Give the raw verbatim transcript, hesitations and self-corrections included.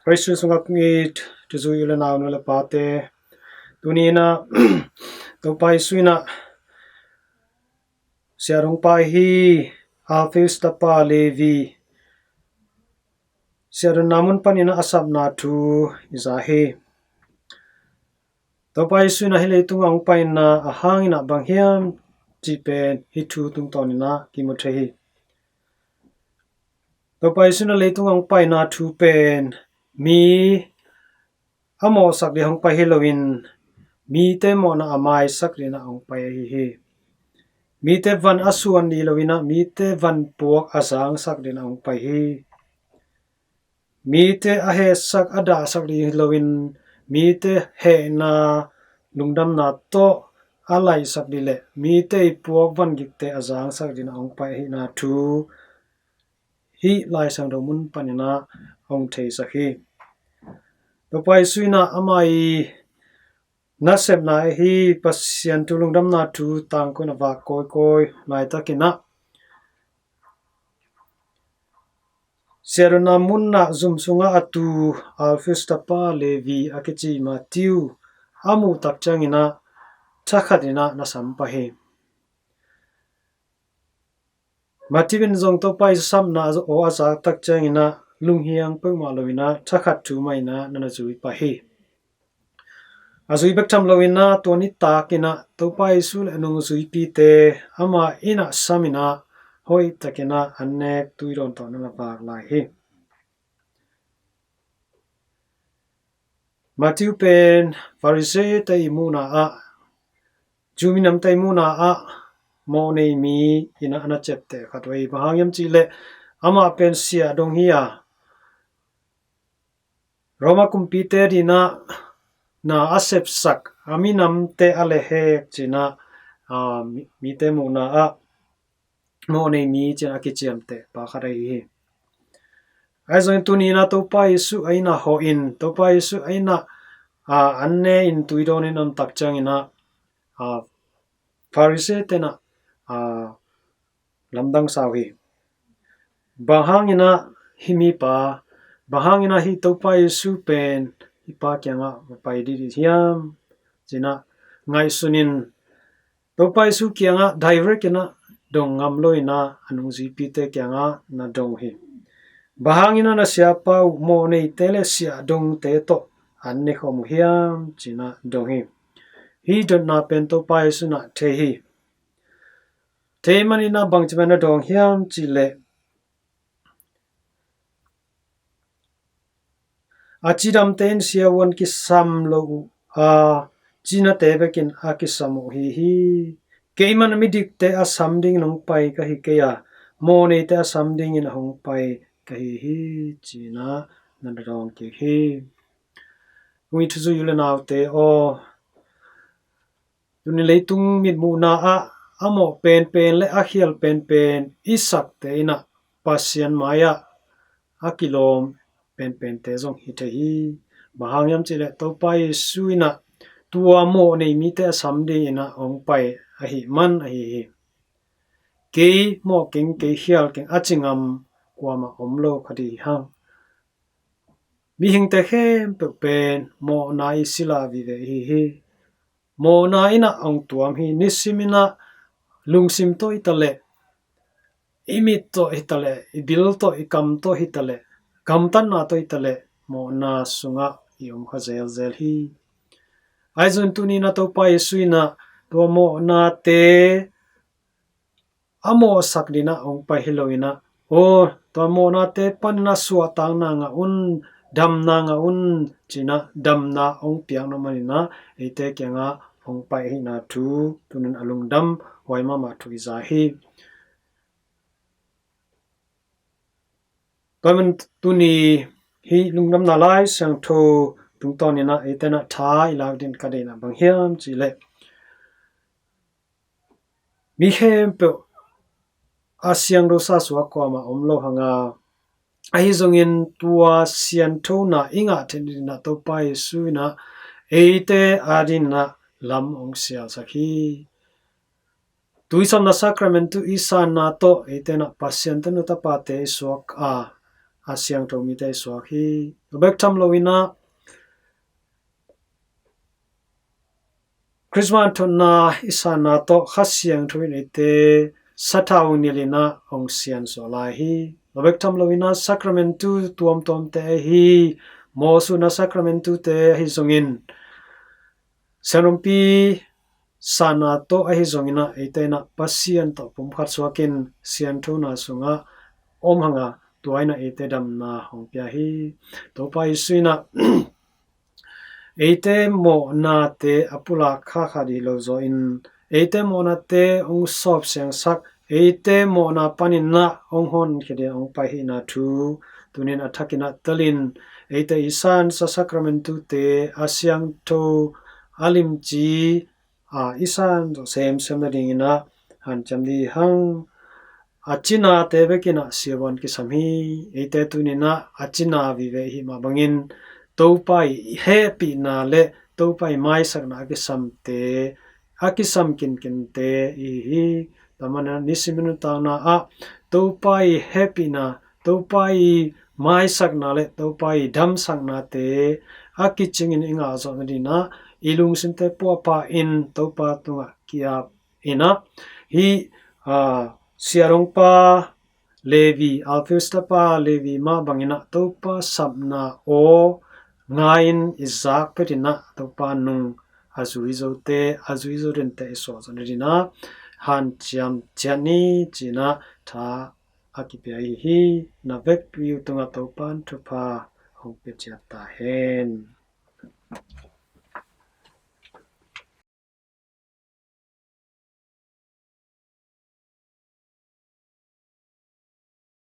Praise sungah kong it thuzui u le nau, nu le pate, tuni in ah Topa Jesu in ah siahdong pa hi, Alphaeus tapa Levi, siahdonna mun panin ah a sapna thu i za hi. Topa Jesu in ah hih leitungah hong paina a hang in ah bang hiam cih pen hih thu tungtawn in ah kimu thei hi. Topa Jesu in ah leitungah hong paina thu pen mi a mawhsak ding hong pai hi loin, mite mawhna a maisak dingin ah hong pai ahi hi. Mite van a suan ding hi loin ah, mite van puak a zangsak dingin ah hong pai hi. Mite a hehsak a dahsak ding hi loin, mite hehna lungdamna tawh a laihsak ding le mite i puak van gikte a zangsak dingin ah hong pai ahihna thu hih Lai Siangtho mun panin ah hong theisak hi. Topa Jesu in ah ama i nasepna ahi Pasian thu lungdamna thu tangko in ah vak kawikawi laitakin ah, siahdonna mun ah zum sungah a tu Alphaeus tapa Levi a kici Matthew a muh tak ciangin ah thakhat in ah na sam pah hi. Matthew in zong Topa Jesu sapna aw a zak tak ciangin ah lunghiang peuhmah loin ah thakhat thu mah in ah na na zui pah hi. A zui bek tham loin ah tua nitak in ah Topa Jesu le a nungzuipite ama in ah sam in ah hoihtakin ah an nek tuidawn tawh na na vak lai hi. Matthew pen Pharisee-te i muhna ah, Jew minamte i muhna ah mawhnei mi in ah a na ciapteh khat uh hi. Bang hang hiam cih leh amah pen siahdong hi a, Roma kumpite adingin ah na a sepsak, a minamte a lehhek ci-in ah, aa, mi-, mite muhna ah mawhnei mi ci-in a kiciamteh pa khat ahi hi. Ahi zongin tuni in ah Topa Jesu a inn ah hawhin, Topa Jesu a inn ah, aa, an ne in tuidawn in a om tak ciangin ah, aa, Pharisee-te in ah, aa, lamdang sa uh hi. Bang hangin ah hih mipa, bang hangin ah hih Topa Jesu pen hih pa kiangah va pai didi hiam ci-in ah ngaihsun in, Topa Jesu kiangah direct in ah dong ngam lo in ah a nungzuipite kiangah na dong uh hi. Bang hangin ah na siapa uh mawhneite le siahdongte tawh an ne khawm uh hiam ci-in ah dong hi. Hih dotna pen Topa Jesu in ah thei hi. Thei manin ah bangci bangin na dawng hiam cih leh, a cidamte in siavuan kisam lo uh a, cinate bekin a kisam uh hi hi. Keimah midikte a sam dingin hong pai ka hi kei a, mawhneite a sam dingin hong pai ka hi hi ci-in ah na na dawng kik hi. Ui thuzui u le naute aw, tuni leitung mitmuhna ah a mawh penpen le a khial penpen i sakte in ah Pasian mai-ah a kilawm penpente zong hi thei hi. Bang hang hiam cih leh Topa Jesu in ah tua mawhnei mite a sam dingin ah hong pai ahih man ahi hi. Kei mawh keng, kei khial keng a ci ngam kuamah om lo kha ding hi hang. Mihingte khempeuh pen mawhna i sila vive ihi hi. Mawhna in ah hong tuam hi. Nisim in ah lungsim tawh hi taleh, i mit tawh hi taleh, i bil tawh, i kam tawh hi taleh, gamtatna tawh hi taleh, mawhna sungah i om kha zelzel hi. Ahi zongin tuni in ah Topa Jesu in ah tua mawhnate a mawhsak dingin ah hong pai hi lo in ah, aw, tua mawhnate panin ah suahtakna ngah un, damna ngah un ci-in ah damna hong piakna manin ah eite kiangah hong pai ahihna thu, tuni in a lungdam huai mahmah thu i za hi. Tua man tuni hih lungdamna Lai Siangtho tungtawn in ah eite in ah tha i lak dingin ka deihna bang hiam cih leh, mi khempeuh a siangtho sa suak kuamah om lo hang a, ahi zongin tua sianthona i ngah theih nadingin ah Topa Jesu in ah eite adingin ah lam hong sialsak hi. Tuisawpna sacrament i sanna tawh eite in ah Pasian tanu tapate i suak a, a siangtho mite i suak hi. Tua bek tham loin ah Christmas thotna i sanna tawh Kha Siangtho in eite sathau nilhin ah hong siansuah lai hi. Tua bek tham loin ah Sacramentu tuamtuamte ahi, mawhsutna Sacramentu te ahi zongin, sianrompi sanna tawh ahi zongin ah eite in ah Pasian tawh pumkhat suakin sianthona sungah om hang a, tua in ah eite damna hong pia hi. Topa Jesu in ah eite mawhnate a pulak khakha dih lo zaw in, eite mawhnate hong sawp siangsak, eite mawhna panin ah hong honkhia dingin hong pai ahihna thu tunin a thakin ah telin, eite i sansa Sacramentute a siangtho, a limci, a i san zawh semsem nadingin ah hanciam dih hang. A cinate bekin ah siavuan kisam hi. Eite tunin ah a cina vive i hih mah bangin Topa i hehpihna le Topa i maisakna a kisamte, a kisam kinkinte i hi hi. Tua manin ah nisim i nuntakna ah Topa i hehpihna, Topa i maisakna le Topa i damsaknate a kicingin i ngah zawh nadingin ah i lungsimte puahpah in Topa tungah ki-ap in ah, hih, aa, siahdongpa Levi, Alphaeus tapa Levi mah bangin ah Topa sapna aw ngai-in i zak phetin ah Topa nung a zui zote, a zui zo dente i suah zawh nadingin ah hanciam ciat ni ci-in ah tha a kipia i hi. Na vekpi uh tungah Topa'n thupha hong pia ciat ta hen.